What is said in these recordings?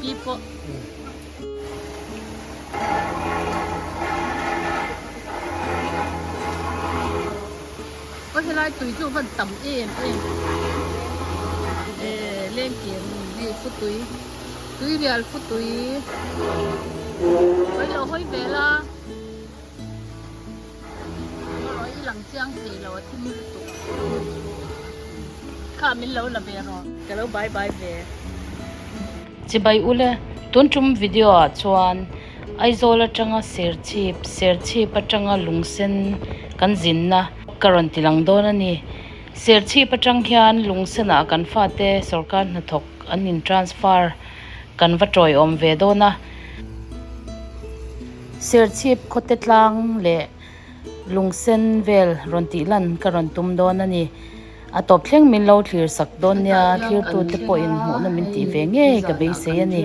Pi pawh. Aw helai tui chu van tam em em eh lengkir hei futui tuirial futui hawi lo hawi vel a erawh i lang chiang thei lo a thim lutuk kha min lo la ve rawh ka lo bye bye ve. Chibai ule tun tum video ah chuan Aizawl atanga Serchhip, Serchhip atanga Lungsen kan zinna ka rawn ti lang dawn a ni. Serchhip atang hian Lungsenah kan fate sorkar hnathawk an in transfer kan va tawiawm ve dawn a. Serchhip khawte tlang leh Lungsen vel rawn tih lan ka rawn tum dawn a ni. A tawp thleng min lo thlir sak dawn nia, thirtute pawhin hmuhna min tih ve ngei ka beisei a ni.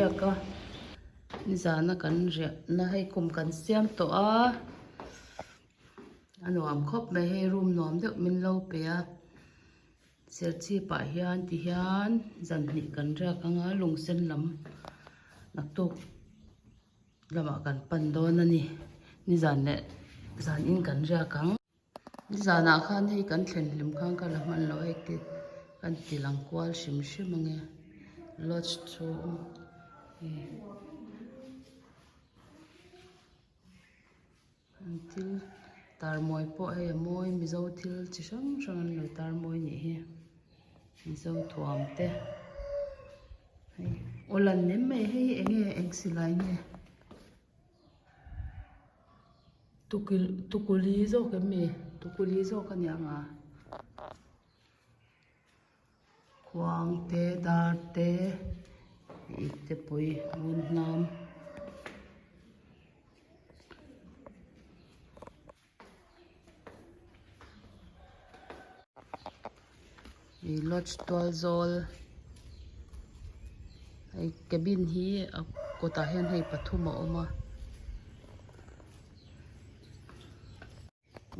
Nizana kan riahna hei kum kan siam tawh a, a nuam khawp mai hei room nuam deuh min lo pe a, Serchhip ah hian ti hian zan hnih kan riak ang a lungsen lam naktuk lamah kan pan dawn a ni nizan leh zan in kan riak ang. Nizanah khan hei kan thlen hlim khan ka la hman lo hei te kan ti lang kual hrim hrim ange lodge chhung hei an thil tar mawi pawh hei a mawi mizo thil chi hrang hrang an lo tar mawi nih hi mizo thuam te hei aw lan nem mai hei eng nge eng silai nge. Tukuli zawk em ni? Tukuli zawk a nia nga. Khuang te dar te ip te pui ngun hnam. Ih lodge tual zawl hei cabin hi a kawtah hian hei pathum a awm a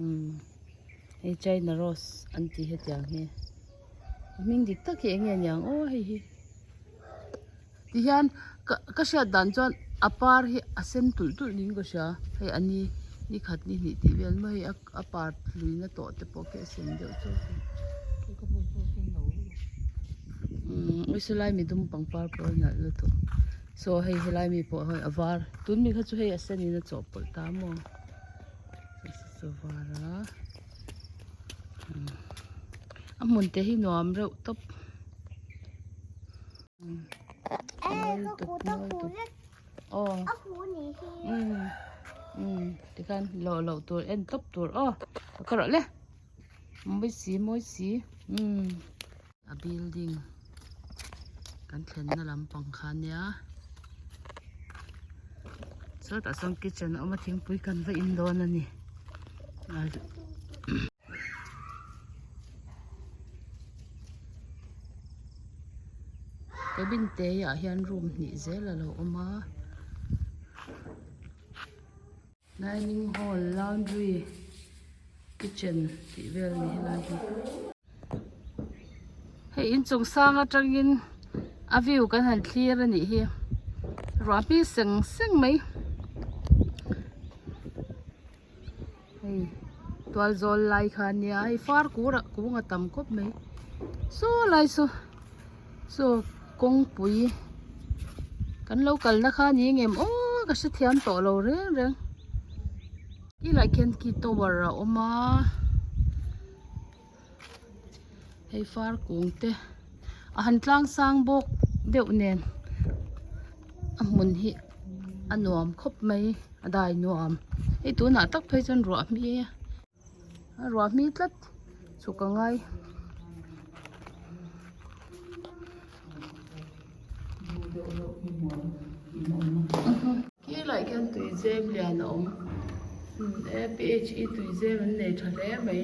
umm hei china rose an tih hetiang hi a hming dik tak hi eng nge niang aw hei hi tihian ka ka hriat dan chuan a par hi a sen tulh tulh niin ka hria hei a ni ni khat ni hnih tih vel mai a a par hluina tawh te pawh khi a sen deuh chauh umm awii lai midum pangpar pawh a nalh lutuk saw hei helai mi pawh hei a var tun mi kha chu hei a sen in a chawhpawlh ta maw saw var a a hmun te hi nuam reuh tawp. Tikhan loh loh tur en tawp tur aw ka rawh le mawi si mawi si umm a building kan thlenna lampang kha ania sawtah sawn kitchen a awm a thingpui kan va in dawn a ni. Cabin te ah hian room hnih zel a lo awm a dining hall laundry kitchen tih vel a ni helai hi hei inchung sang atangin a view kan han thlir a nih hi ruah hmi seng seng mai. Hei tual zawl lai kha ania hei far kur ah kung a tam khawp mai saw lai saw saw kawngpui kan lo kalna kha ni ngem aw ka hrethiam tawh lo reng reng tilai khian khi tower a awm a hei far kung te a han tlang sang bawk deuh nen a hmun hi a nuam khawp mai a dai nuam hei tunah tak phei chuan ruah hmi a ruah hmi tlat chhuk a ngai. Khilaiah khian tui zem lian a awm e p h e tui zem an nei tha hle mai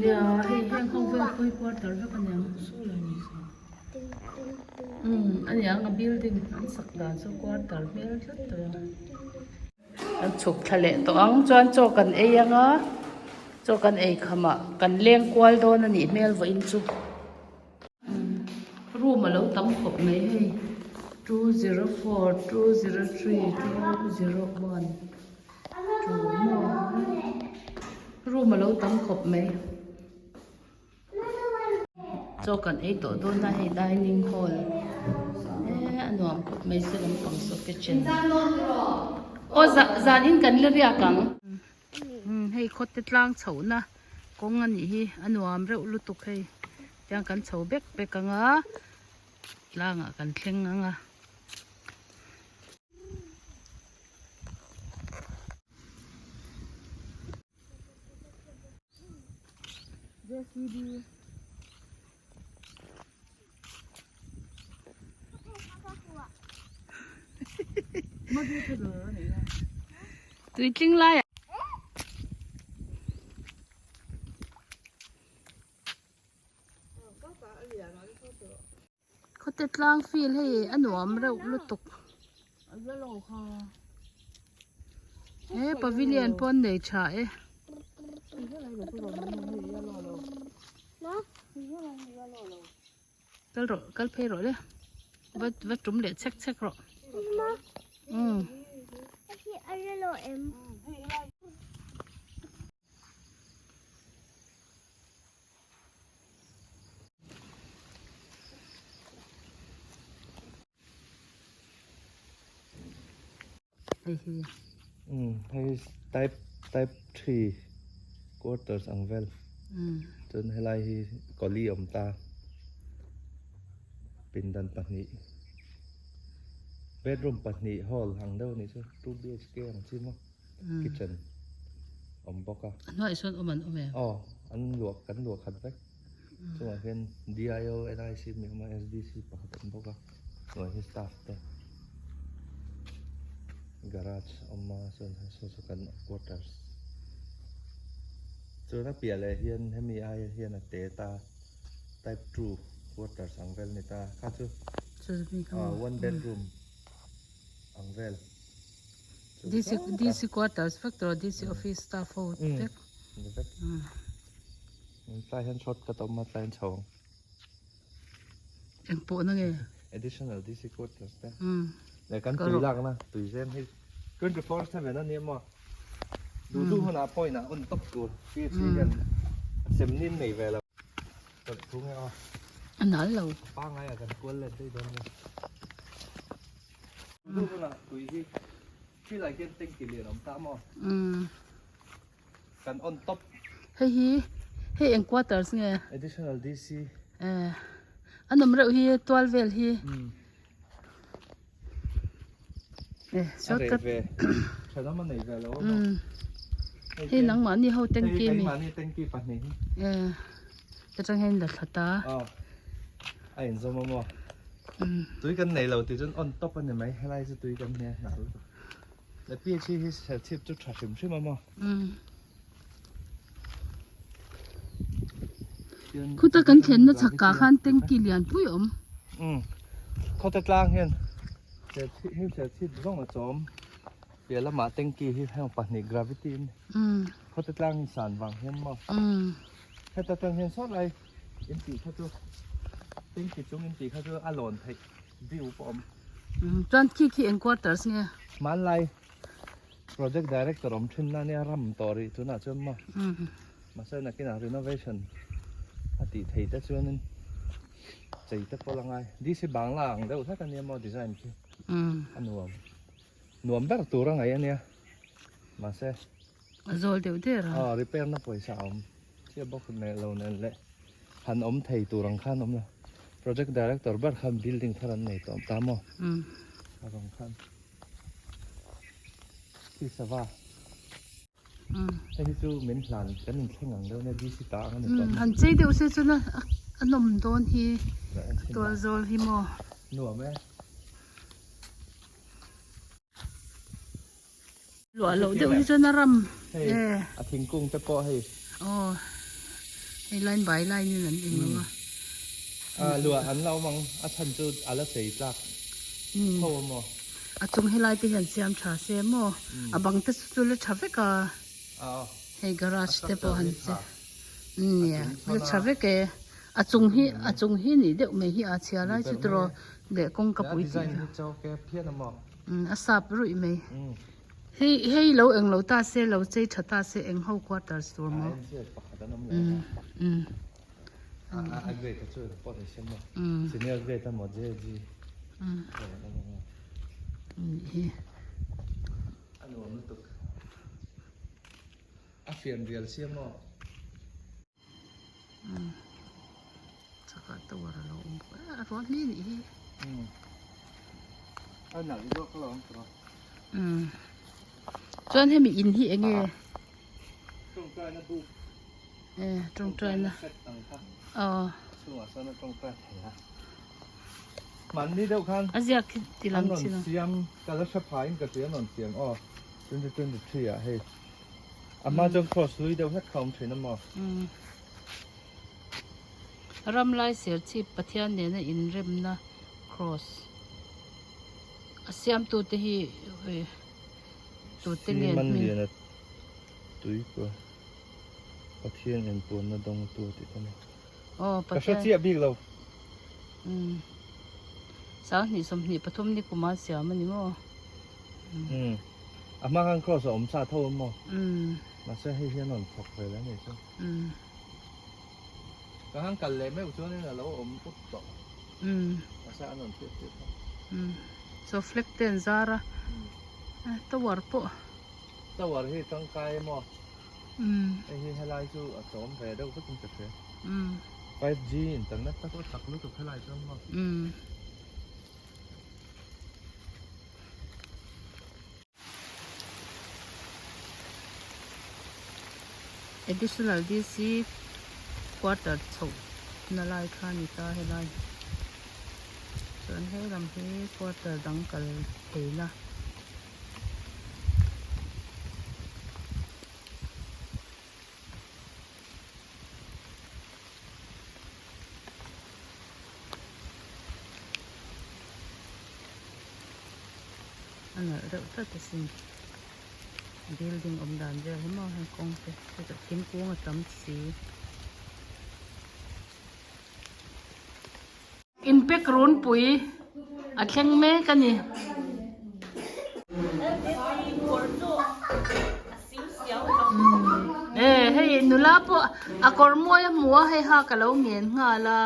nia hei heng ho vel pawh hi quarter vek a niang umm a niang a building an sak dan chu quarter hmel tlat tawh a. An chhuk thla leh tawh ang chuan chaw kan ei ang a chaw kan ei khamah kan leng kual dawn a nih hmel vawiin chu. Room a lo tam khawp mai hei 204 203 201 two maw room a lo tam khawp mai chaw kan ei tawh dawn a hei dining hall eee a nuam khawp mai se lampang saw kitchen aw zan in kan la riak ang. Umm hei khawte tlang chhohna kawng a nih hi a nuam reuh lutuk hei tiang kan chho bek bek ang a tlangah kan thleng ang a. Tui tling lai ah. Khawte tlang feel hei a nuam reuh lutuk. He pavilion pawh an nei tha e. Kal rawh kal phei rawh le va va tum leh chhek chhek rawh. Umm. Hei hi. Umm hei type type 3 quarters ang vel. Umm. Chuan helai hi kawli awm ta. Pindan pahnih. Bedroom pahnih hall ang deuh anih chu 2 BHK ang chi maw. Kitchen awm bawk a. A hnuaiah sawn awm an awm em? Aw an luah kan luah khat vek. Chungah hian DIO, NIC mi awm a, SDC pakhat awm bawk a, hnuai hi staff te garage awm a chuan saw saw kan quarters chuan a piah leh hian hemi aia hian a te ta type 2 quarters ang vel ni ta kha chu one bedroom ang vel. DC DC quarters vek tawh DC office staff ho vek. Ni vek. Tlai hian shortcut a awm a tlai hian chho ang. Eng pawh na nge? Additional DC quarters te. Leh kan tui lakna tui zem hi 24/7 a nia maw? Duh duh hunah point ah on tawp tur PHC hian sem nin nei ve lo. Tawlh thu nge aw. A nal lo. Pangai ah kan kual let daih dawn nia. Duh hunah tui hi thilai hian tanki lian a awm ta maw? Kan on top. Hei hi hei eng quarters nge? Additional DC. Eh a nawm reuh hi tual vel hi. Eh shortcut. A reh ve. Thenawm a nei ve lo. Hei nangmahni ho tanki mi. Hei keimahni tanki pahnih hi. Eh ta tang hian la thla ta. Aw a inzawm a maw? Tui kan nei lo tih chuan on top a ni mai helai chu tui kan hne hnah lutuk. Le PHC hi serchhip chu tha hrim hrim a maw? Khuta kan thlenna chhakah khan tanki lian pui a awm. Khawte tlang hian serchhip hnim serchhip zawng a chawm. Piah lamah tanki hi heng pahnih gravity in khawte tlang hi san vang hian maw? Heta tang hian saw lai in tih kha chu tanki chung in tih kha chu a lawn theih view pawh a awm. Chuan khi khi eng quarters nge? Hmanlai project director awm thin na nia ram tawh rih tunah chuan maw mahse nakinah renovation a tih thei te chuanin chei te pawh la ngai DC Bangla ang deuh hlek ania maw design khi a nuam nuam ber tur a ngaih ania mahse a zawl deuh der a aw repair na pawisa a awm chiah bawk nen lo nen leh han awm thei tur ang khan awm lo project director ber khan building thar an nei tawh ta maw a rawn khan khi sava hei hi chu min hlan kan inthleng ang deuh nia DC ta ang a ni tawh han chei deuh se chuan a nawm dawn hi tual zawl hi maw nuam e. Luah loh deuh hi chuan a ram hei a thingkung te pawh hei aw hei line by line in an eng lo a a luah an la awm ang a chhan chu a la chei tlak tho a maw a chung helai te hian siam tha se maw a bang te chu la tha vek a hei garage te pawh han che nia la tha vek e. A chung hi a chung hi nih deuh mai hi a chhia lai chu tiraw leh kawngka pui tih umm a sap ruih mai hei hei lo eng lo ta se lo chei tha ta se eng ho quarters tur maw umm umm umm umm nih hi. A fian rial sia maw? Umm chakah tower a lo awm bawk a, a ruah hmi nih hi. Umm a nalh zawk a lo awm tawh a. Umm chuan hemi in hi eng nge? Tawngtaina buk. E tawngtaina. Set ang kha. Aw. A chhungah sawn a tawngtai thei a. Mahni deuh khan. A ziak khi ti lang chin a. An rawn siam ka la hre phaiin ka hria an rawn siam aw 2023 ah hei. A hma chuan cross hlui deuh hlek kha a awm thin a maw? Umm. Ramlai Serchhip Pathian nena inremna cross a siamtute hi tute nge an hming? Siman Liana Tuikua Pathian inpuanna dawngtu a tih ta ni. Aw Ka hre Pathian. chiah bik lo. Umm. 2023 ni kuma siam a ni maw? Umm. A hma khan cross a awm sa tho a maw? Umm. Mahse hei hian a rawn thawk ve la ni chu. Umm. Ka han kal leh meuh chuanin a lo awm ut tawh. Umm. Mahse an rawn hriat tir tho. Umm. Chaw flag te an zar a. Umm. Tower pawh. Tower hi tangkai emaw? Umm. Hei hi helai chu a chawm ve deuh vekin ka hria. Umm. 5G internet te pawh chak lutuk helai chuan maw? Umm. Additional DC quarter chhoh na lai kha a ni ta helai chuan he lam hi quarter dang kal theihna. A nalh reuh tlat asin building awm dan vel hi maw heng kawng te chutah thingkung a tam si. Inpek runpui a thleng mek a ni. E hei nula pawh a kawr mawi a hmu a hei ha ka lo ngen nghal a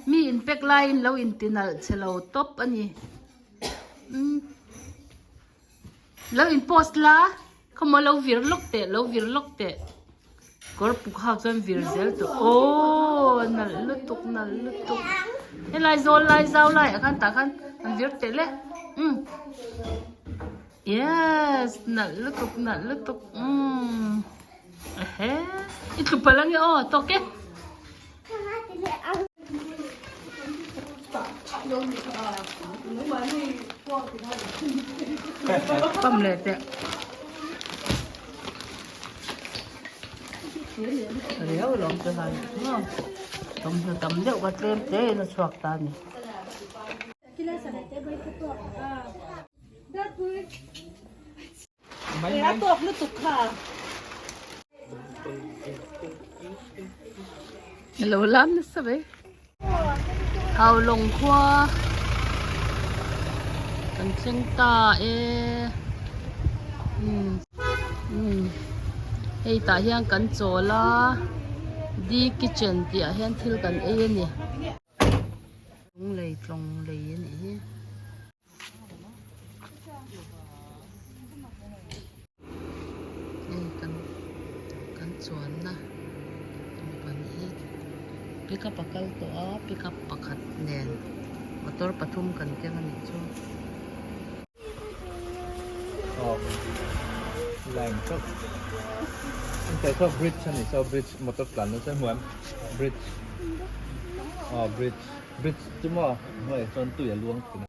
mi inpek laiin lo inti nalh chhe lo tawp a ni umm lo in post la khawmaw lo vir lawk teh lo vir lawk teh kawr puk hak chuan vir zel tawh aww nalh lutuk nalh lutuk helai zawl lai zau lai ah khan tah khan an vir teh le umm yes nalh lutuk nalh lutuk umm ehe i tlu palh ange aw tawk e. Pam leh teh. Riau lawm chu han maw thawmhnaw tam deuh kha tlem te in a chhuak ta a ni. A tawk lutuk kha. Lo lam nasa mai. Haulawng khua kan thleng ta e. Umm umm hei tah hian kan chawl a D kitchen tih ah hian thil kan ei a ni. Lunglei tlawng lei a nih hi. Hei kan kan chuanna company hi pickup a kal tawh a pickup pakhat nen motor pathum kan keng a nih chu. Bridge a ni saw bridge motor tlanna chu a hmuam bridge aw bridge. Bridge chu maw hnuaiah chuan tui a luang thin a.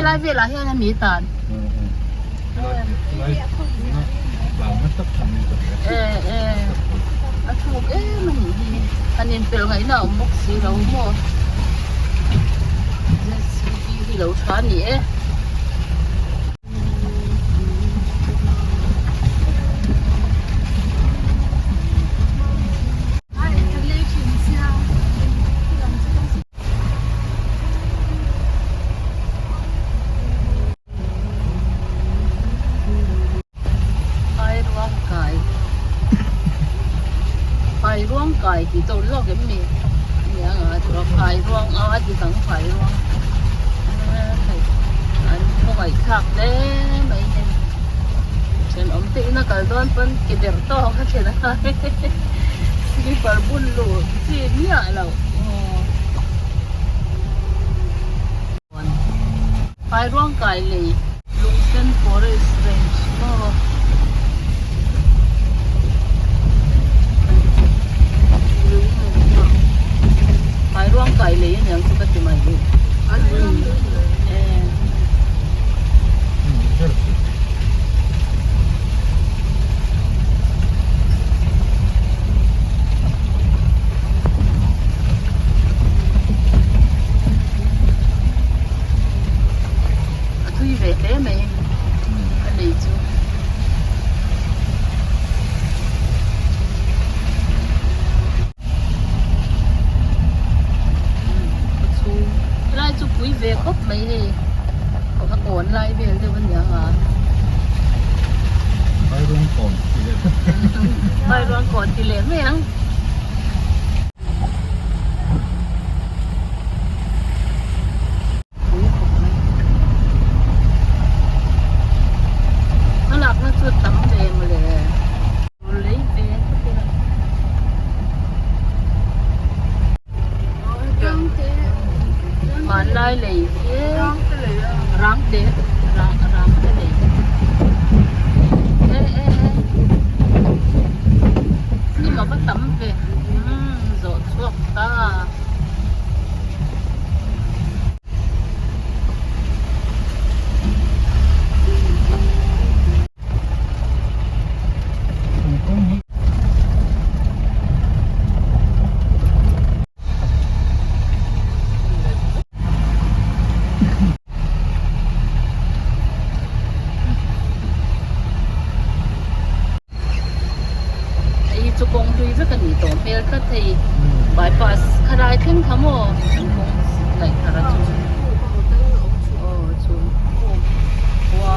Helai velah hian a mi tan. A thuk em a nih hi. Han inpelh ngaihna a awm bawk si lo maw. Zcp hi lo tha a ni e. Phairuangkai Phairuangkai tih tawh lawk em ni nia nga tura phairuang a a ti dang phairuang an khawngaih thlak hle mai hei thenawm te ina kal dawn pawn ke ber tawk a thlen a slipper bun luh chi miah loh. Phairuangkai lei Lungsen Forest Range maw. Phairuangkai lei aniang chu ka ti mai hi. A thui ve hle mai a lei chu. A chhung helai chu pui ve khawp mai hei a kawn lai vel deuh a nia nga. Phairuangkawn ti leh mai ang. Pui khawp mai. Thlalakna chu tam ve mawle. Lei ve khawp ila. Hmanlai lei hi rangte rangte lei e e e hnim a va tam ve umm zawh chhuak ta. Hei hi chu kawng hlui vek a nih tawh hmel tlat hei bypass khalai thleng kha maw an kawng laih thar a chu aw chu khua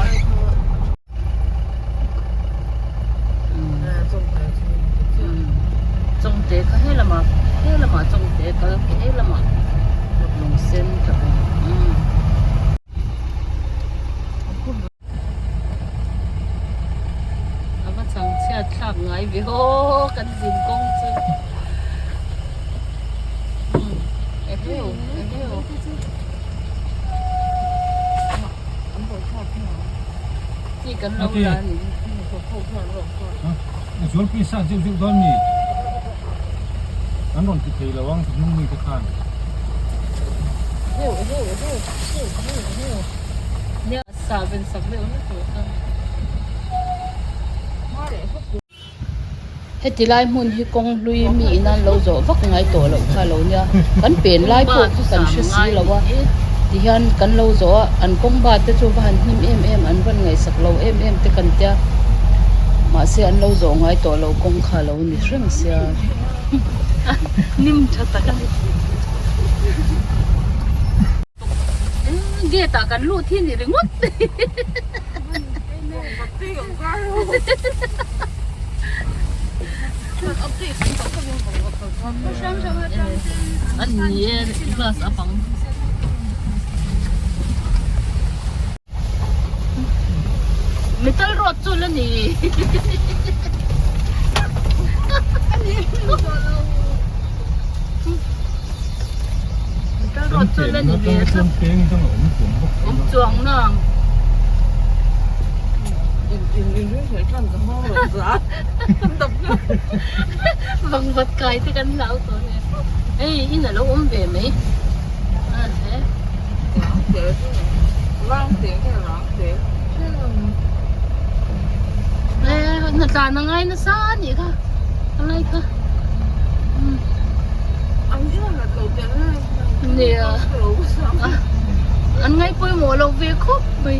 Chawngte kha helamah helamah chawngte kal helamah lung sen ka hmu a va chang chhiat thlak ngai ve aw kan zin kawng chu eheu eheu. Zualpui sa zeuh zeuh dawn mi an rawn ti thei lo ang hnung mi te khan. Heti lai hmun hi kawng hlui mi in an lo zawh vak ngai tawh loh kha lo nia kan pen lai pawh chu kan hre si lo a tihian kan lo zawh a an kawng bat te chu va han hnim em em an rawn ngaihsak lo em em te kan tia mahse an lo zawh ngai tawh lo kawng kha lo ni hreng sia hnim tha tak a ni. Gate ah kan lut hi ni ringawt a ni e glass a bang metal rod chu la ni Metal rod chu la ni ve tlat. Awm chuang nang. Vangvat kai te kan hlau tawh nia. Hei in a lo awm ve mai. Hna tlan a ngai nasa a nih kha a lai kha nia an ngai pawimawh lo ve khawp mai.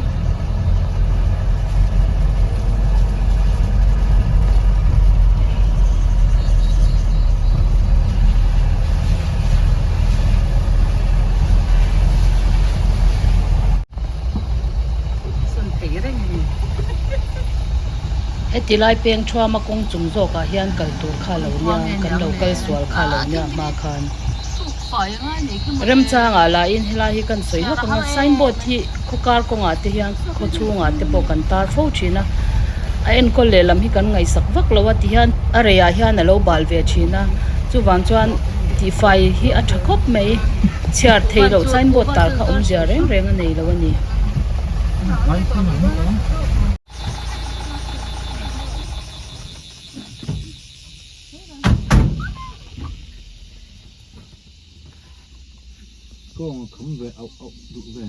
Heti lai peng thuama kawng chung zawkah hian kal tur kha lo nia kan lo kal sual kha lo nia hma khan remchangah lahin helai hi kan sawi lawk ang a signboard hi khawkar kawngah te hian khaw chhungah te pawh kan tar fo thin a a enkawl lehlam hi kan ngaihsak vak lo a tihian a reiah hian a lo bal ve thin a chuvang chuan tihfai hi a tha khawp mai. Chhiar thei loh signboard tar kha awmzia reng reng a nei lo a ni. Kawng a kham ve auh auh duh ve.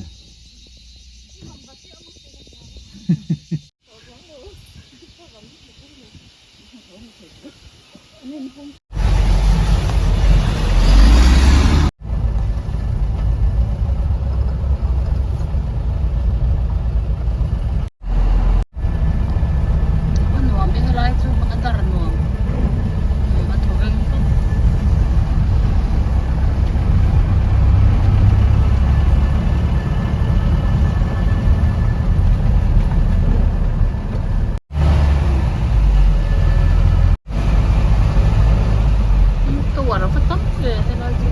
A nuam e helai chu a dar nuam a thaw veng tawp. Tower a va tam ve helai chu.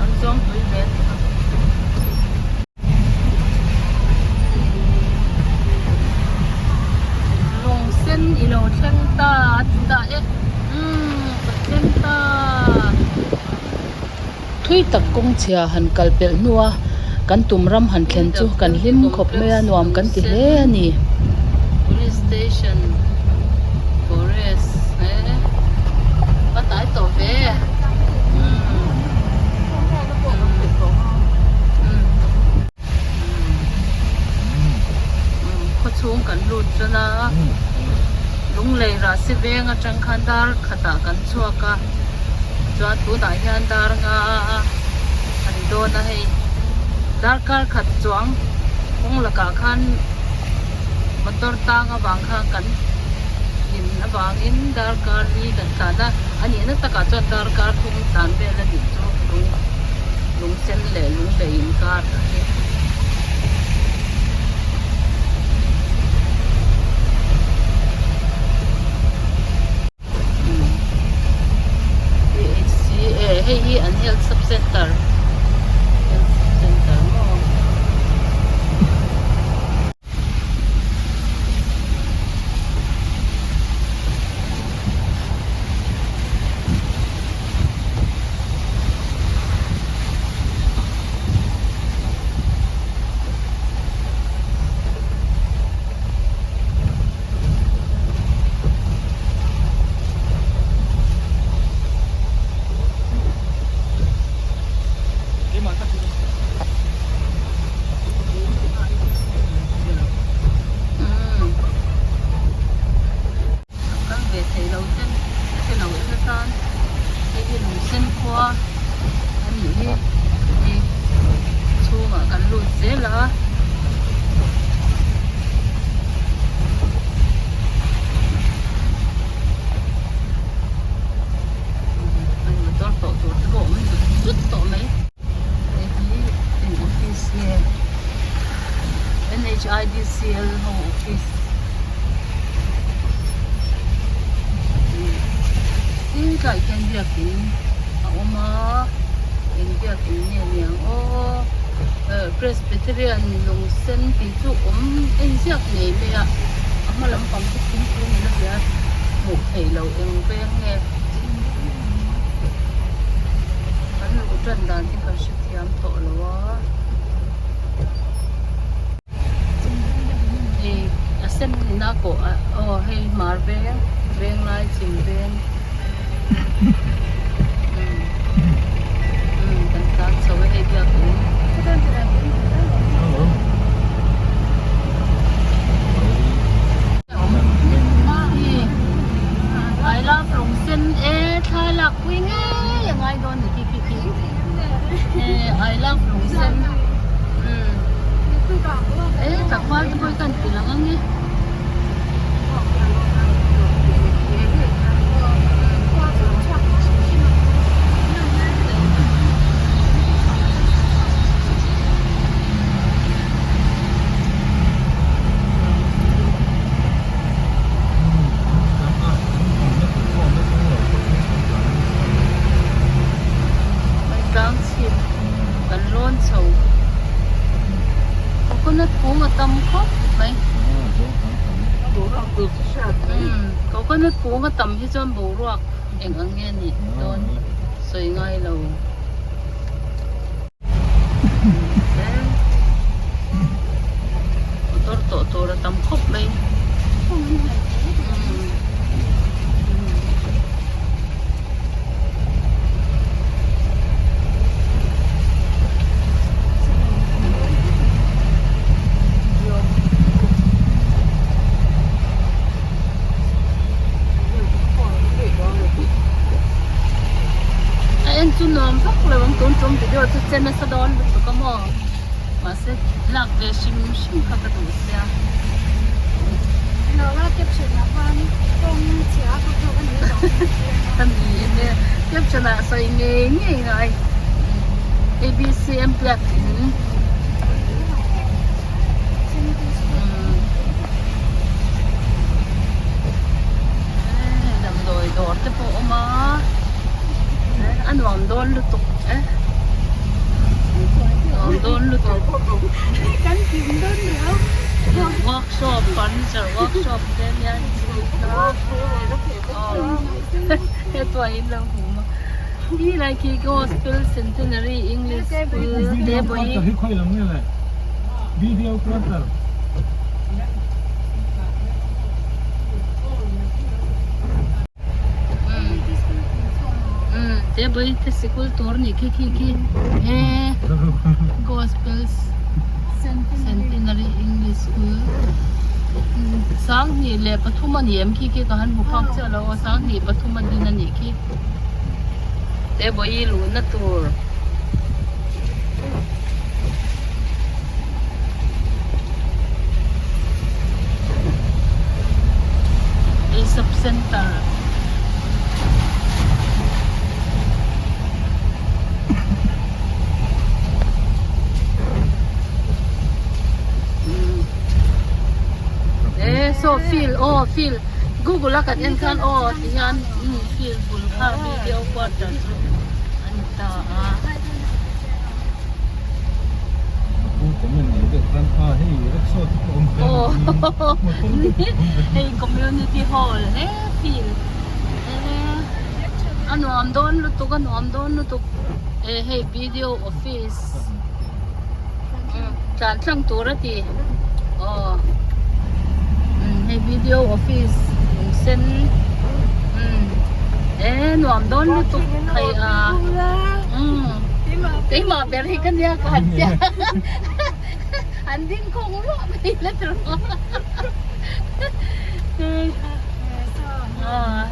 An zawngpui ve a ni. Lawng sen i lo thleng ta a ti ta e umm ka thleng ta. Thui tak kawng chhia han kal pelh hnua kan tum ram han thlen chu kan hlim khawp mai a nuam kan ti hle a ni. Police station forest he a tlai tawh ve umm. Khawchhung kan lut chuan a lunglei rah si veng atang khan dar khatah kan chhuak a chuan tunah hian dar nga a ni dawn a hei darkar khat chuang kawng lakah khan motor tang avang khan kan hlim avangin darkar li kan tlan a a nihna takah chuan darkar thum tlan vel a nih chu lung lung sen leh lung lei inkar a ni. PHC eh hei hi an health sub center health sub center maw. Kal ve thei lo ten te lo en atan hei hi lungsen khua a nih hi hei chhungah kan lut zel a. Motor tawh tur te pawh a awm zut zut tawh mai. Hei hi eng office nge N_H_I_D_C_L ho office tin tlaiah khian biakin a awm a eng biakin nge niang aw Presbyterian lung sen tih chu awm en ziak ngei mai a a hma lampang chu thingkung in a hria hmuh theih loh eng veng nge. Kan luh tan dan hi kan hrethiam tawh lo a. Hei a Lungsen in a kawh a aw hei hmar veng venglai chhim veng umm kan tlan chho a hei biakin. I love Lungsen e thla lak pui ngei a ngai dawn ni khi khi khi I love Lungsen umm e tlangval te pawh hi kan ti lang ang e. Tlang chhip kan rawn chho coconut kung a tam khawp mai coconut kung a tam hi chuan boruak eng ang nge nih dawn sawi ngai lo. Motor tawh tur a tam khawp mai. A en chu nuam vak lo ang tun tum video chu che nasa dawn lutuk a maw mahse lak ve hrim hrim kha ka duh sia. Ka ni enge caption ah sawi ngei ngei ngai abcm biak in. Damdawi dawr te pawh a awm a a nuam dawn lutuk e nuam dawn lutuk workshop furniture workshop te ania hetuai in lo hmu a ti lai khi gospel centenary english school te pawh hi. Video quarter. Te bui te sikul tur ni khi khi khi he gospel centenary english school sang hnih leh pathum a ni em khi khi ka han hmu phak chiah lo a sang hnih pathum a din a nih khi te bui luhna tur. Hei sub center e saw field aw field google a kan en khan aw ti hian field bul kha video quarter chu a ni ta a. Hei community hall he field a nuam dawn lutuk a nuam dawn lutuk e hei video office tlan tlang tur a ti aw hei video office lung sen e nuam dawn lutuk hei a. Keimah ber hi ka nia ka han tia an ding khawng ruah mai la tur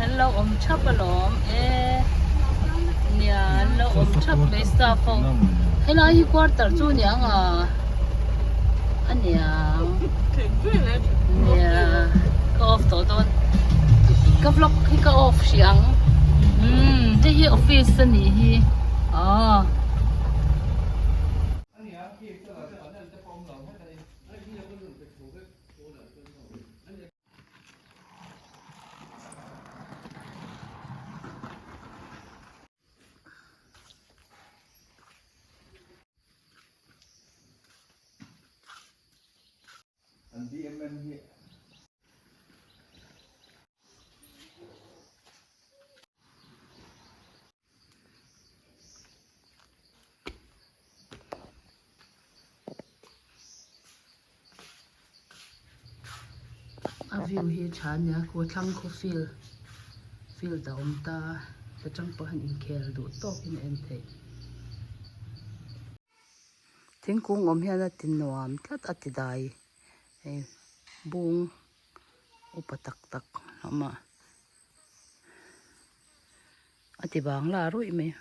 an lo awm thap alawm e nia an lo awm thap mai staff ho helai hi quarter chu niang a aniang nia ka off tawh dawn ka vlog hi ka off hrih ang umm hei hi office a nih hi aw. An DMM hi. view hi a tha ania khu thlang khaw field field a awm ta ta tang pawh hian inkhel duh tawkin a en theih. Thingkung awm hian a ti nuam tlat a ti dai hei bung upa tak tak a awm a a ti bang la ruih mai.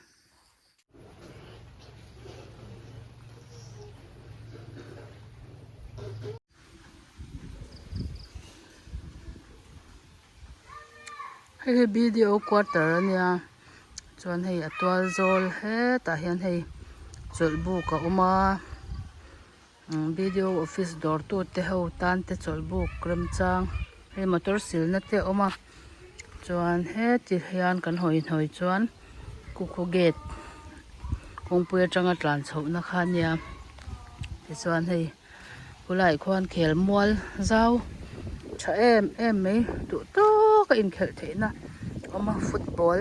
Hei hi B_D_O quarter a nia chuan hei a tual zawl hetah hian hei chawlh buk a awm a B_D_O office dawr tu te ho tan te chawlh buk remchang hei motor silna te a awm a chuan heti hian kan hawi hnawi chuan kukhu gate kawngpui atanga tlan chhoh na kha a nia tichuan hei. Khulaiah khuan khel mual zau tha em em mai duh tawk a inkhelh theihna a awm a football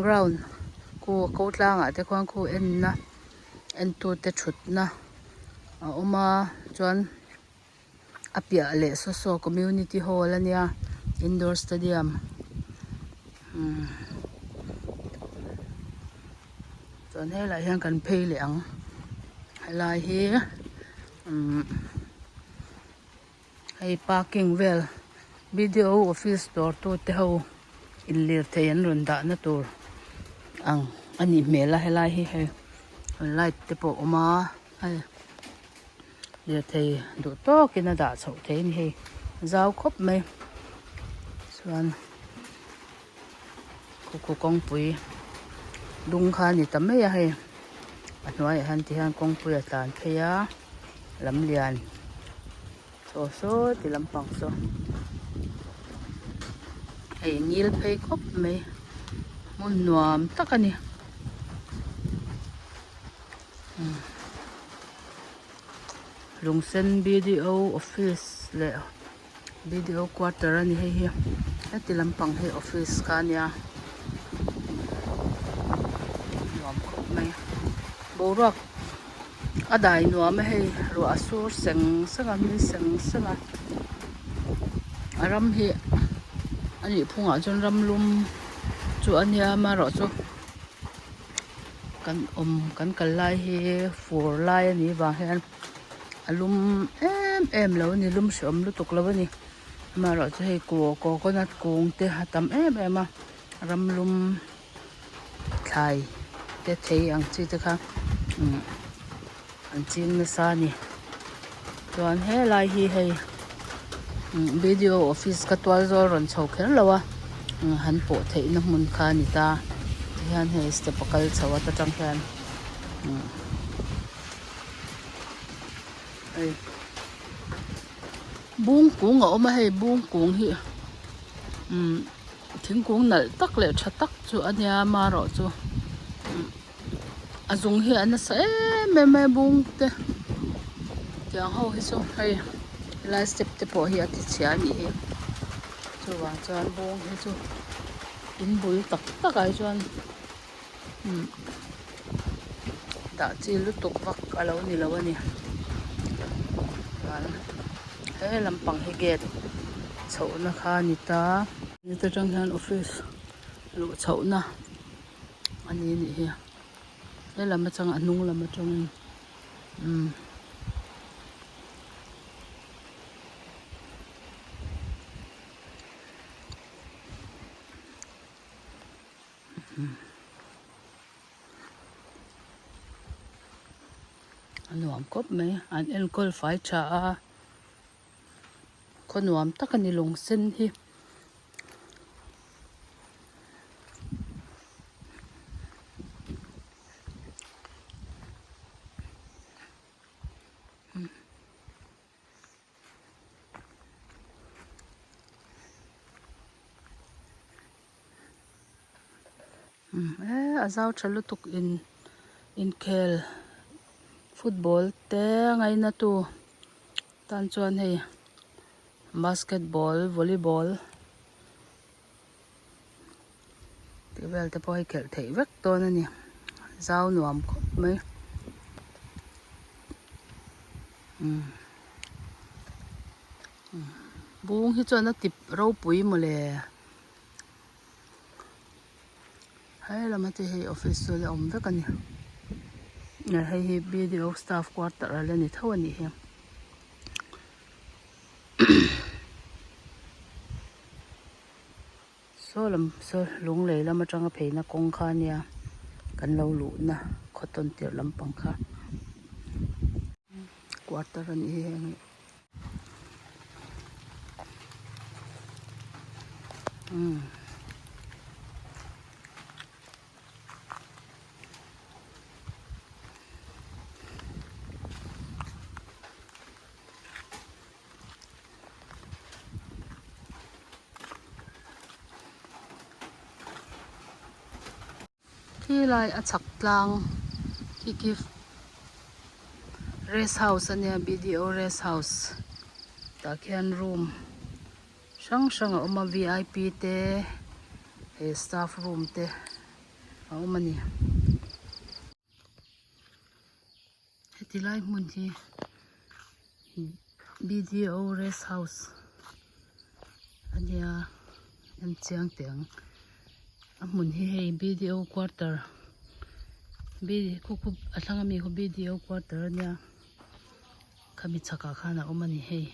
ground khu ko tlangah te khuan khu enna entute thutna a awm a chuan a piah leh saw saw community hall a nia indoor stadium umm chuan helaiah hian kan phei leh ang helai hi umm hei parking vel B_D_O office dawr tu te ho in lirthei an rawn dah na tur ang a nih hmel a helai hi hei light te pawh a awm a hei. Lirthei duh tawkin a dah chhoh thei a ni hei zau khawp mai chuan khuku kawngpui dung kha a ni ta mai a hei a hnuaiah hian ti hian kawngpui a tlan phei a lamlian saw saw ti lampang saw hei ngil phei khawp mai hmun nuam tak a ni. Lungsen B_D_O office leh B_D_O quarter a ni hei hi heti lampang hi office kha a nia nuam khawp mai boruak a dai nuam a hei ruah a sur seng seng a hming seng seng a a ram hi a nih phungah chuan ram lum chu a nia amaherawhchu. Kan awm kan kal lai hi fur lai a nih vang hian a lum em em lo a ni lum hreawm lutuk lo a ni amaherawh chu hei coconut kung te a tam em em a ram lum thlai te thei ang chi te kha umm an ching nasa a ni chuan helai hi hei umm B_D_O office ka tual zawl rawn chho kher lo a han pawh theih na hmun kha a ni ta tihian hei step a kal chho a ta tang hian umm hei bung kung a awm a hei bung kung hi umm thingkung nalh tak leh tha tak chu a nia amaherawhchu umm. A zung hi a nasa em em mai a bung te tiang ho hi chu hei helai step te pawh hi a ti chhia a nih hi chuvang chuan bung hi chu in bul tak tak ah hi chuan umm dah chi lutuk vak a lo ni lo a ni chuan he lampang hi gate chhohna kha a ni ta heta tang hian office luh chhohna. A ni anih hi he lam atang a hnung lam atangin umm a nuam khawp mai an enkawl fai tha a khaw nuam tak a ni lung sen hi. A zau tha lutuk in inkhel football te ngaina tu tan chuan hei basketball volleyball tih vel te pawh hi khelh theih vek dawn a ni zau nuam khawp mai umm. Bung hi chuan a tip ropui mawle. He lama te hei office chu la awm vek a ni. Hei hi B_D_O staff quarter a la ni tho a nih hi. Saw lam saw lunglei lam atanga pheina kawng kha ania kan lo luhna khaw tawn tirh lampang kha quarter a nih hi heng hi. Umm. Khi lai a chhak tlang khi khi rest house a nia B_D_O rest house tah khian room hrang hrang a awm a V_I_P te eh staff room te a awm a ni. Heti lai hmun hi B_D_O rest house a nia en chiang teh ang a hmun hi hei B_D_O quarter khu khu a thlang ami khu B_D_O quarter a nia khami chhakah khan a awm a ni hei.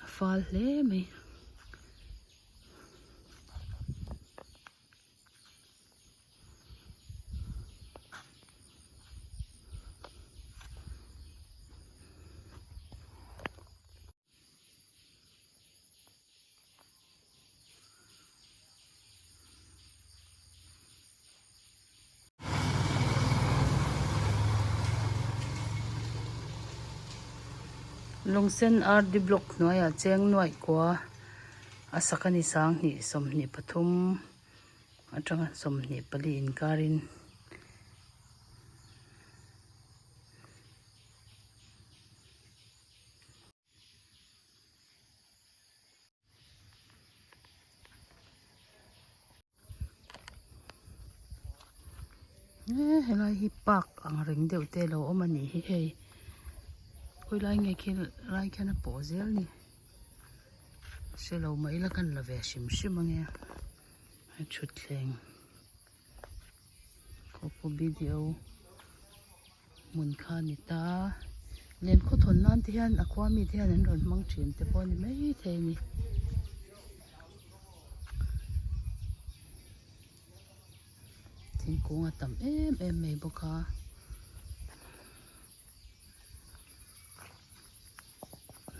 A fal hle mai. Lungsen R_D block hnuaiah cheng nuaih kua a sak a ni sanghnih 23 atanga 24 inkarin. Helai hi park ang reng deuh te alo awm a nih hi hei khawilai nge khi lai khian a pawh zel ni hrelo mah ila kan la ve hrim hrim ange a thutthleng kawpu B_D_O. Hmun kha a ni ta. Len khaw thawn nan te hian a khua mi te hian an rawn hmang thin te pawh a ni maithei a ni. Thingkung a tam em em mai bawk a.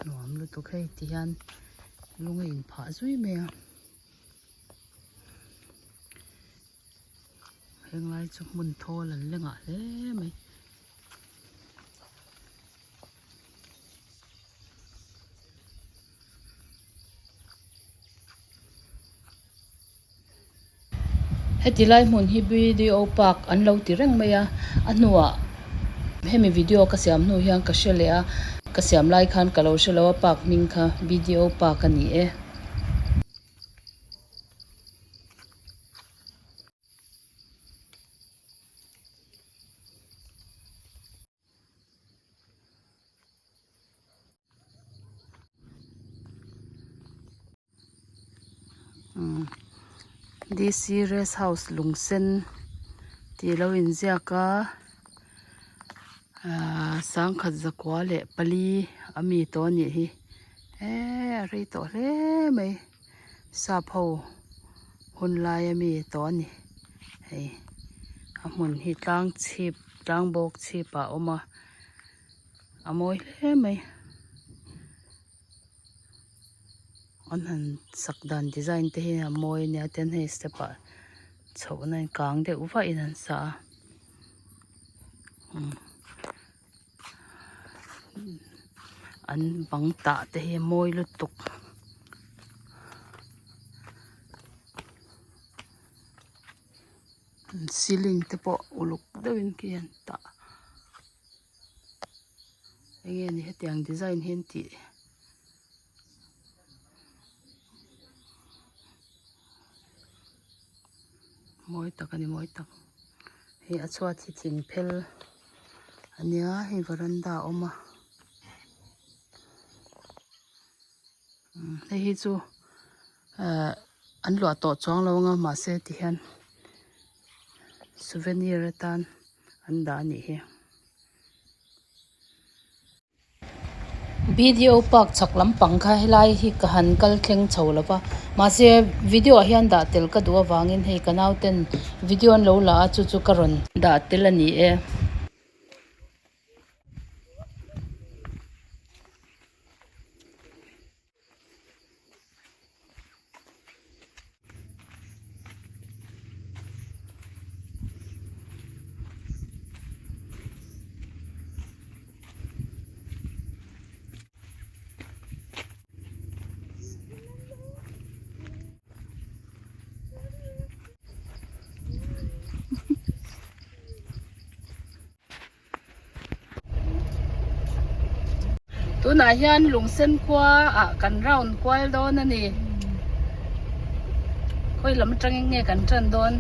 Nuam lutuk hei ti hian lung a inphah zui mai a. Henglai chu hmun thawl an la ngah hle mai. Heti lai hmun hi B_D_O park an lo ti reng mai a, a hnuah hemi video ka siam hnu hian ka hre leh a, ka siam lai khan ka lo hre lo a park hming kha B_D_O park a ni e. D_C rest house lungsen tih alo inziak a ahh sangkhat zakua leh pali ami tawh a nih hi eee a rei tawh hle mai. Sap ho hun lai a mi tawh a ni hei a hmun hi tlang chhip tlang bawk chhip ah a awm a a mawi hle mai an han sak dan design te hi a mawi a nia tin hei step ah chhoh na in kang deuh vah in an sa a umm an bang tah te hi a mawi lutuk. Ceiling te pawh uluk deuhin khi an tah enge ni hetiang design hi an tih. Mawi tak a ni mawi tak. Hei a chhuat hi thing phel a nia hei varanda a awm a hei hi chu ahh an luah tawh chuang lo ang a mahse tihian souvenir atan an dah a nih hi. Video park chhak lampang kha helai hi ka han kal thleng chho lo va mahse video ah hian dah tel ka duh avangin hei ka nauten video an lo la a chu chu ka rawn dah tel a ni e. Tunah hian lungsen khua ah kan round kual dawn a ni khawi lam atangin nge kan tan dawn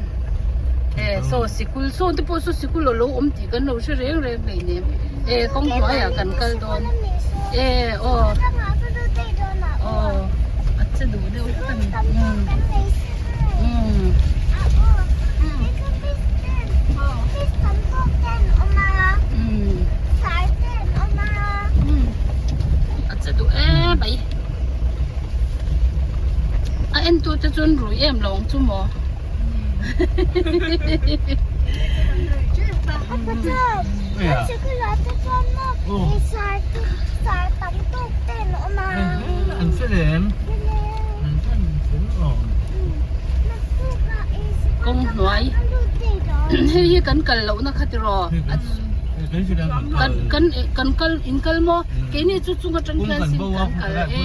e saw sikul saw te pawh saw sikul a lo awm tih kan lo hre reng reng hleinem e kawng hnuaiah kan kal dawn e aw aw a che duh deuh hlek a ni umm umm. A che duh em mai a en tu te chuan rui em lo ang chu maw kawng hnuai hei hi kan kal loh na kha tiraw kan kan kan kal in kal maw keini chu chung atang khian sin kan kal e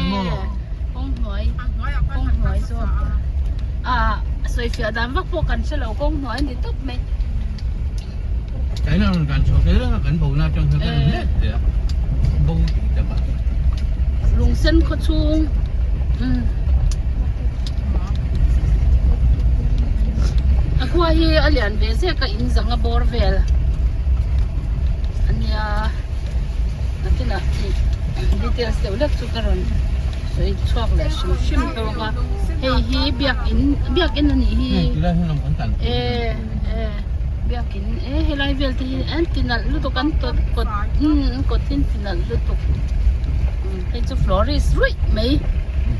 kawng hnuai kawng hnuai zawk a sawifiah dan vak pawh kan hrelo kawng hnuai a ni tawp mai. Lungsen khaw chhung a khua hi a lian ve zek a in zang a bawr vel a nia nakinah details deuh hlek chu ka rawn sawi chhuak leh hrim hrim tawk a hei hi biakin biakin a nih hi e. Biakin e helai vel te hi an ti nalh lutuk an tawt kawt an kawt hi an ti nalh lutuk hei chu florist ruih mai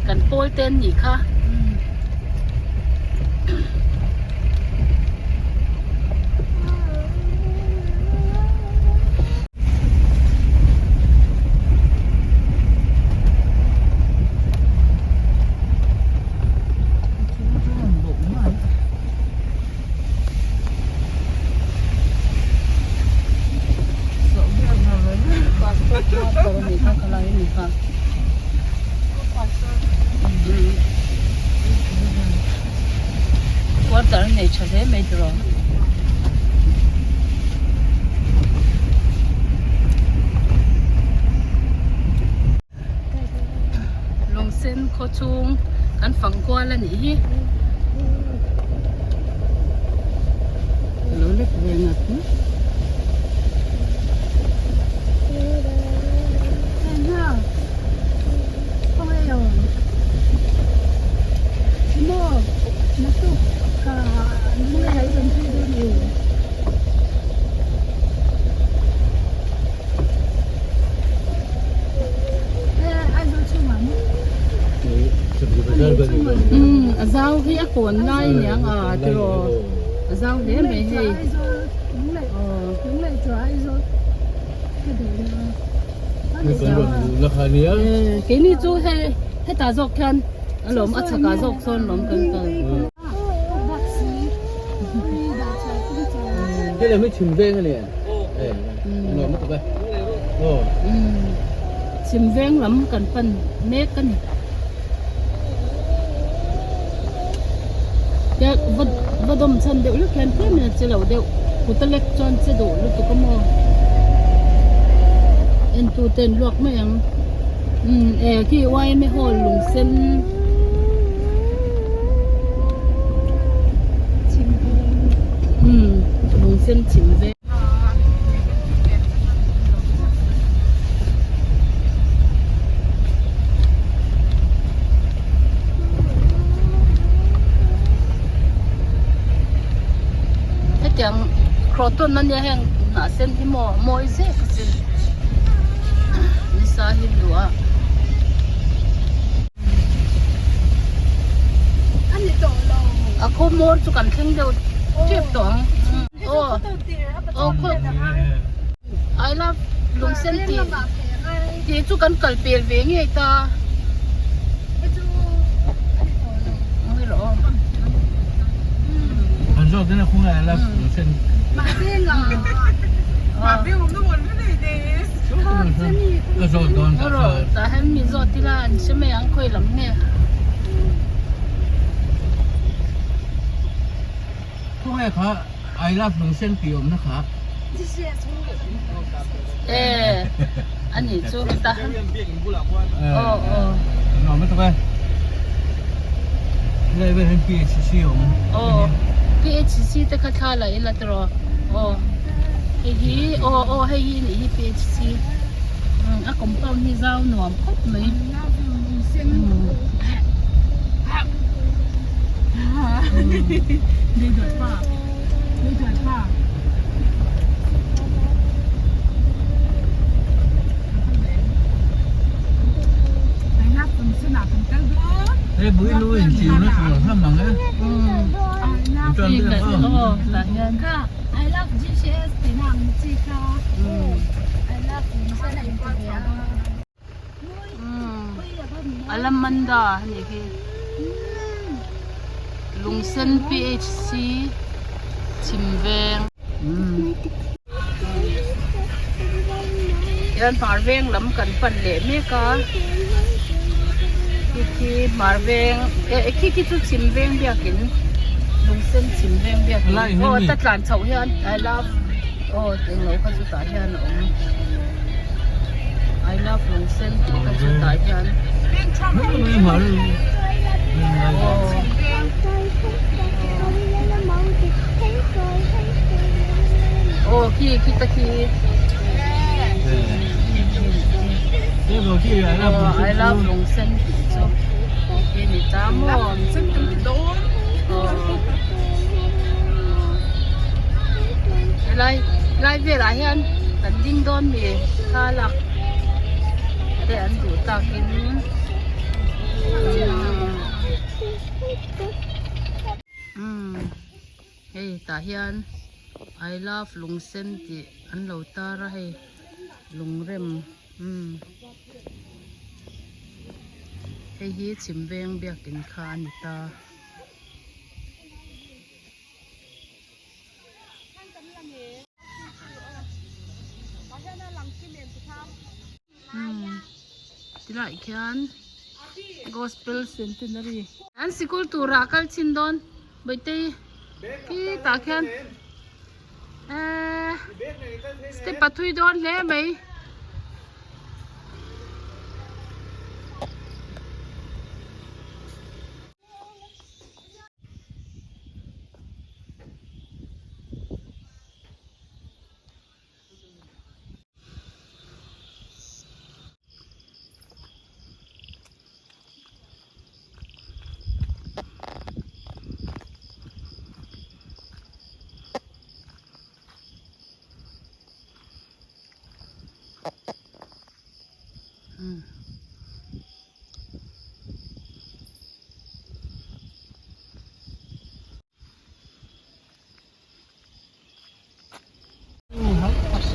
kan pawl te an nih kha. Quarter nei tha hle mai tiraw. Lungsen khaw chhung kan fang kual a nih hi. Ka lo lek ve ngat mai. A zau hi a kawn lai niang a tiraw a zau hle mai hei keini chu hei hetah zawk khian a lawm a chhakah zawk sawn lawm kan kal. Chhim veng lam kan pan mek a ni. Va dawm chhan deuh lek hian tlem in a che lo deuh kut a lek chuan che duh lutuk a maw entu te an luak mai ang e khi yma hall lungsen. Lungsen chhim veng. Hetiang croton ania heng hnah sen hi maw mawi zek a sin nisa hi duh a. A khaw hmawr chu kan thleng deuh tep tawh ang. Aw aw khaw I love lungsen tih tih chu kan kal pel ve ngei ta. Tah hian mi zawt ila an hre mai ang khawi lam nge. Khawnge kha I love lungsen tih awmna kha. E ani chu ta aw aw. An awm lutuk e. Helai vel hian PHC a awm. Aw PHC te kha thla la ila tiraw aw hei hi aw aw hei hi nih hi PHC a compound hi zau nuam khawp mai. Alamanda a nih hi Lungsen PHC chhim veng hian hmar veng lam kan pan leh mek a khi khi hmar veng eh khi khi chu chhim veng biakin Lungsen chhim veng biakin aw ta tlan chhoh hian I love aw englo kha chu tah hian a awm. I love lungsen tih kha chu tah hian aw khi khi ta khi aw I love lungsen tih chu khi ni ta maw aw helai lai velah hian kan ding dawn mi thlalak te an duh takin umm hei tah hian I love lungsen tih an lo tar a hei lungrem umm hei hi chhim veng biakin kha a ni ta. Tilai khian gospel centenary an sikul turah kal chhin dawn Bawihtei khi tah khian eee step a thui dawn hle mai.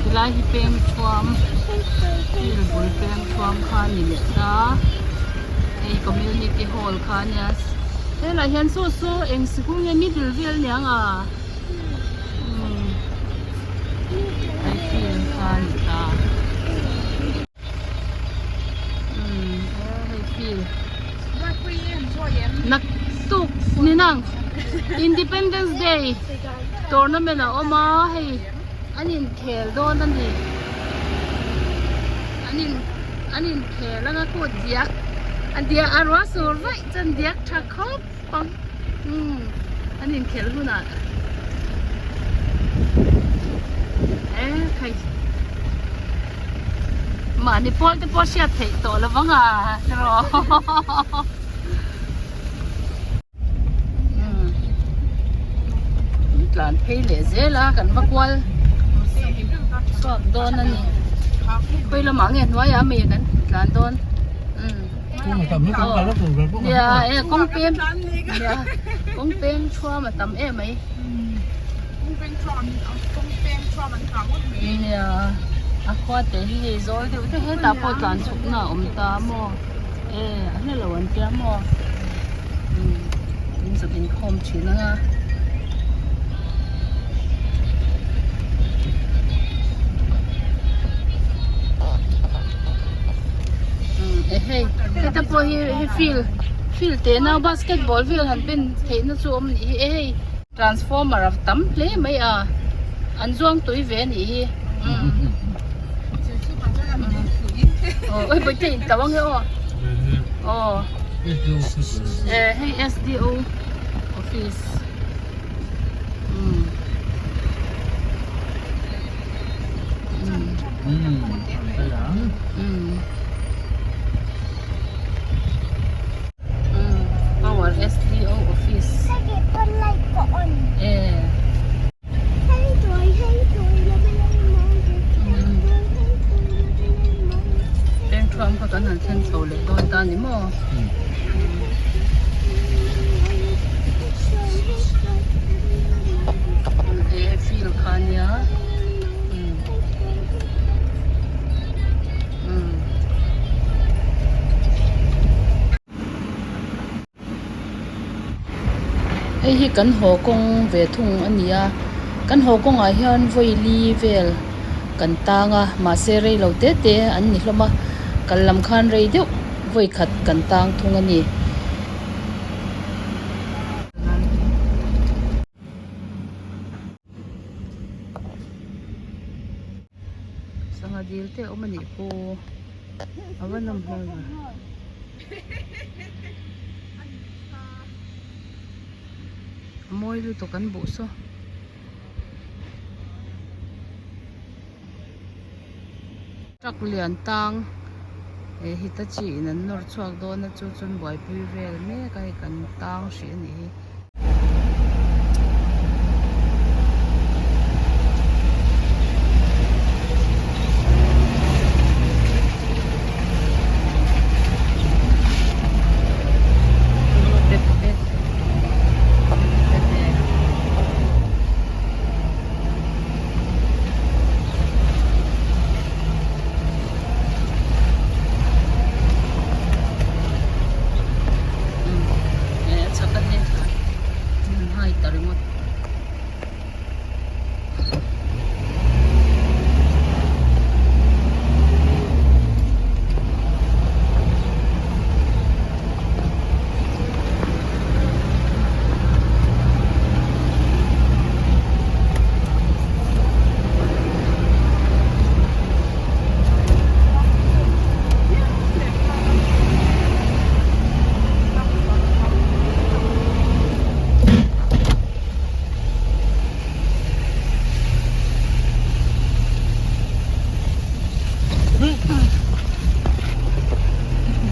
Tilai hi peng thuam field bul peng thuam kha a ni leh ta hei community hall kha a nia helai hian saw saw eng sikul nge middle vel aniang a umm hei field kha a ni ta. Naktuk ni nang Independence Day tournament a awm a hei an inkhel dawn a ni an in an inkhel anga kut diak a diak a ruah sur vaih chuan diak tha khawp ang umm an inkhel hunah. E khai mahni pawl te pawh hriat theih tawh lo vang a tiraw kan tlan phei leh zel a kan va kual chhuak dawn a ni khawi lamah nge hnuaiah ami kan tlan dawn nia e kawng pem nia kawng peng thuam a tam em mai nia a khua te hi hei zawl deuh te hetah pawh tlan chhukna a awm ta maw e a hla lo an tia maw in zuk inkhawm thin ang a. E hei heta pawh hi hei field field teh nau basketball vel han ben theihna chu awm nih hi e hei transformer a tam hle mai a an zuang tui ve a nih hi aw oi bawihte in tlo ange aw aw e hei S_D_O office umm umm power S_D_O office e. Pengthuam kha kan han thlen chho leh dawn ta ni maw? E field kha nia. Hei hi kan haw kawng ve thung a ni a kan haw kawngah hian vawi li vel kan tang a mahse rei lo te te an ni hlawm a kal lam khan rei deuh vawi khat kan tang thung a ni. Sangha dil te a awm a nih pawh a va nawm hmel ve. A mawi lutuk an buh saw. Truck lian tang eh hitachi in an nawr chhuak dawn a chu chuan buaipui vel mek a hei kan tang hrih a nih hi.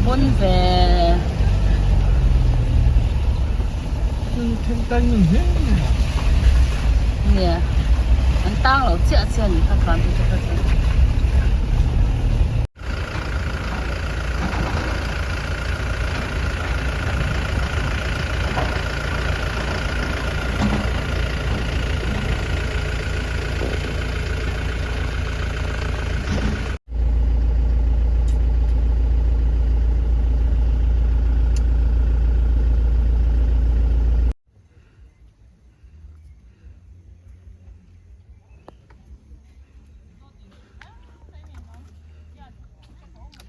Bon ve. Nia an tang lo chiah chiah a ni kha tlan te chu kha chuan.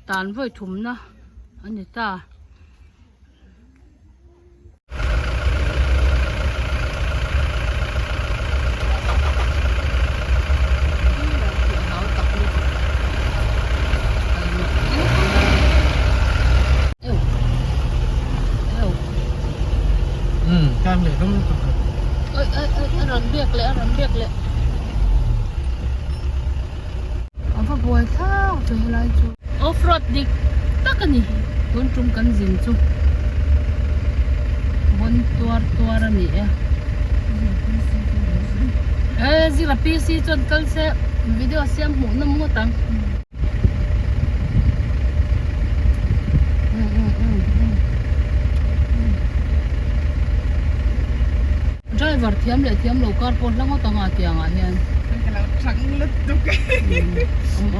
Tan vawi thumna a ni ta. Oi oi oi a rawn biak leh a rawn biak leh. ve helai chu. Off road dik tak a ni tun tum kan zin chu bon tuar tuar a ni e. E zira PC chuan kal se video siam hmuh nawm ngawt ang. Driver thiam leh thiam lo kar pawh hla ngawt anga tiang ah hian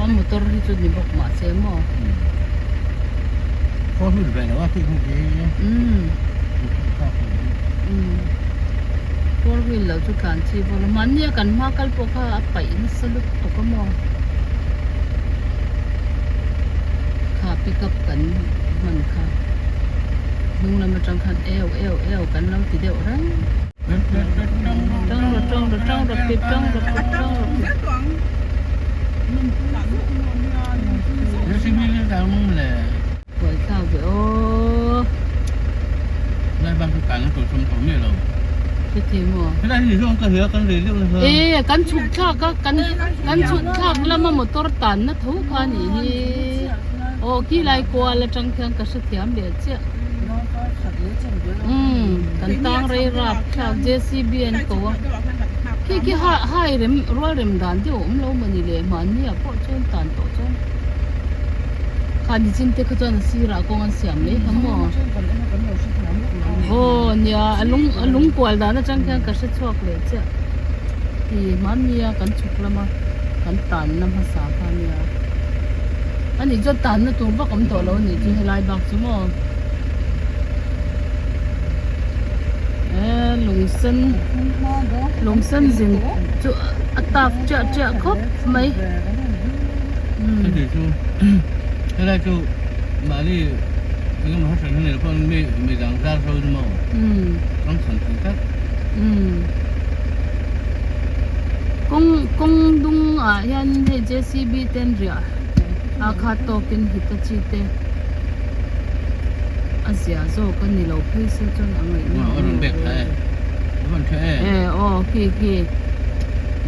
a motor hi chu ni bawk mahse maw four wheel lo chu tlan chi bawk lo mahni a kan hma kal pawh kha a paih nasa lutuk a maw kha pick up kan hman kha hnung lam atang khan eu eu eu kan lo ti deuh reng. Tang rawh tang rawh tang rawh pip tang rawh pip tang rawh pip. Buai thlak ve aw. Chuti maw? E kan chhuk thlak a kan kan chhuk thlak lama motor tanna tho kha a nih hi. Aw khi lai kual atang khian ka hrethiam leh chiah. Umm kan tang rei rap thlak JCB an ko a khi khi hai rem rual rem dan deuh a awm lo mawni le mahni ah pawh chuan tan tawh chuan kha nichin te kha chuan a sirah kawng an siam mai kha maw aw nia a lung a lung kual dan atang khian ka hre chhuak leh chiah ih hmanni a kan chhuk lama kan tanna hmasa kha ania ani chuan tanna tur vak awm tawh lo a nih chu helai bak chu maw eh lung sen lung sen zin chu a tap chiah chiah khawp mai heti chu helai chu mahni engemaw hre hran hi ni lo pawh mi midang zar zo chu maw kan chhan thei tlat kawng kawng dung ah hian hei JCB te an riah a kha tawkin Hitachi te a zia zawk a ni lo phei se chuan a ngaihna a awm lo ve e aw khi khi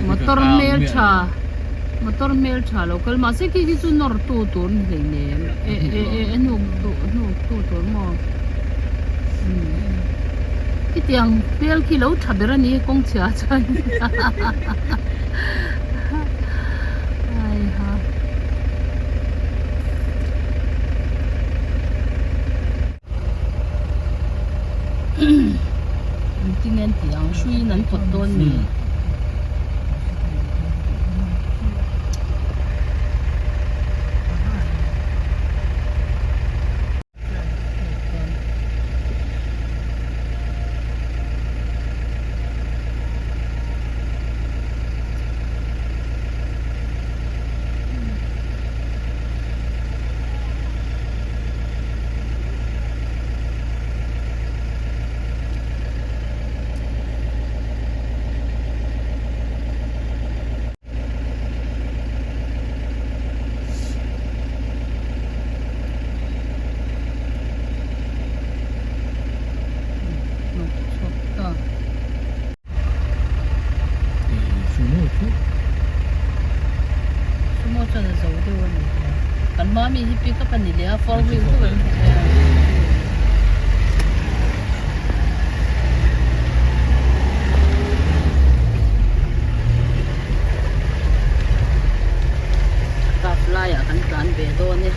motor hmel tha motor hmel tha lo kal mahse khi khi chu nawr tu tur ni hleinem e e e a hnuk tu hnuk tu tur maw khitiang hmel khi lo tha ber a ni kawng chhia chuan Aiha. Engtin an tih ang hruiin an pawt dawn ni. Sumo chuan a zo deuh a ni. Kan mami hi pick up a ni leh a four wheel deuh em? Kap laiah kan tlan ve dawn e.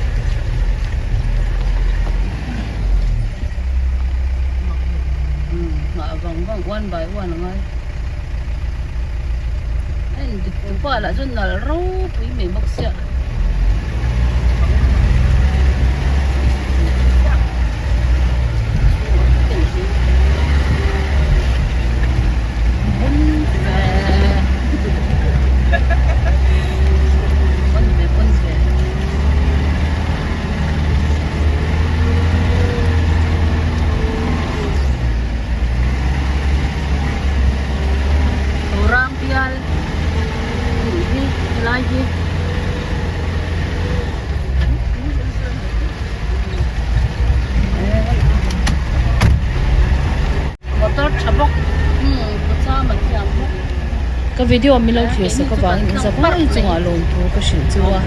Nghah vang vang one by one a ngai. Hei tupa lah chuan nalh ropui mai bawk sia. Rang bial tih hi helai hi Motor tha bawk umm kawcham a thiam bawk. Ka video min lo thlir sak avangin in zavai chungah lawmthu ka hrilh chu a,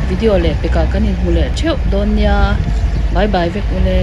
video leh pekah kan inhmu leh theuh dawn nia. Bye bye vek ule.